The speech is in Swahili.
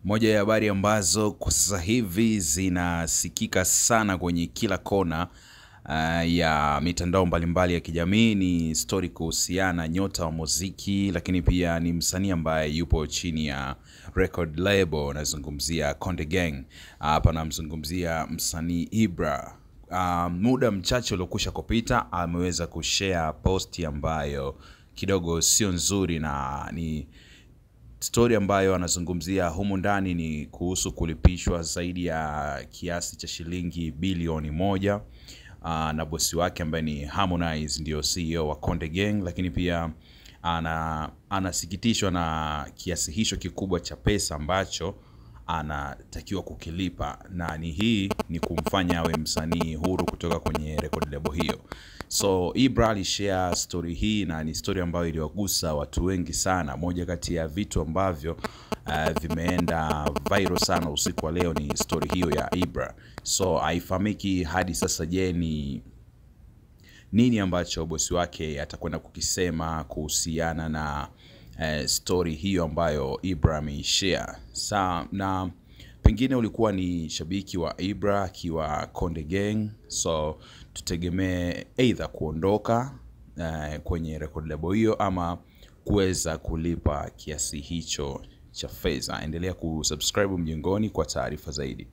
Moja ya habari ambazo kwa sasa hivi zinasikika sana kwenye kila kona ya mitandao mbalimbali ya kijamii ni story kuhusiana nyota wa muziki, lakini pia ni msanii ambaye yupo chini ya record label. Nazungumzia Konde Gang. Hapa namzungumzia msanii Ibra. Muda mchache uliokwisha kupita ameweza kushare posti ambayo kidogo sio nzuri, na ni story ambayo anazungumzia humu ndani ni kuhusu kulipishwa zaidi ya kiasi cha shilingi bilioni 1 na bosi wake ambaye ni Harmonize, ndio CEO wa Konde Gang, lakini pia anasikitishwa na kiasi hicho kikubwa cha pesa ambacho anatakiwa kukilipa, na ni hii ni kumfanya awe msanii huru kutoka kwenye record label hiyo. So Ibra alishare story hii na ni story ambayo iliwagusa watu wengi sana. Moja kati ya vitu ambavyo vimeenda viral sana usiku wa leo ni story hiyo ya Ibra. So haifahamiki hadi sasa, je, ni nini ambacho bosi wake atakwenda kukisema kuhusiana na story hiyo ambayo Ibra ameishare. Na pengine ulikuwa ni shabiki wa Ibra akiwa Konde Gang, so tutegemee either kuondoka kwenye record label hiyo ama kuweza kulipa kiasi hicho cha fedha. Endelea kusubscribe Mjengoni kwa taarifa zaidi.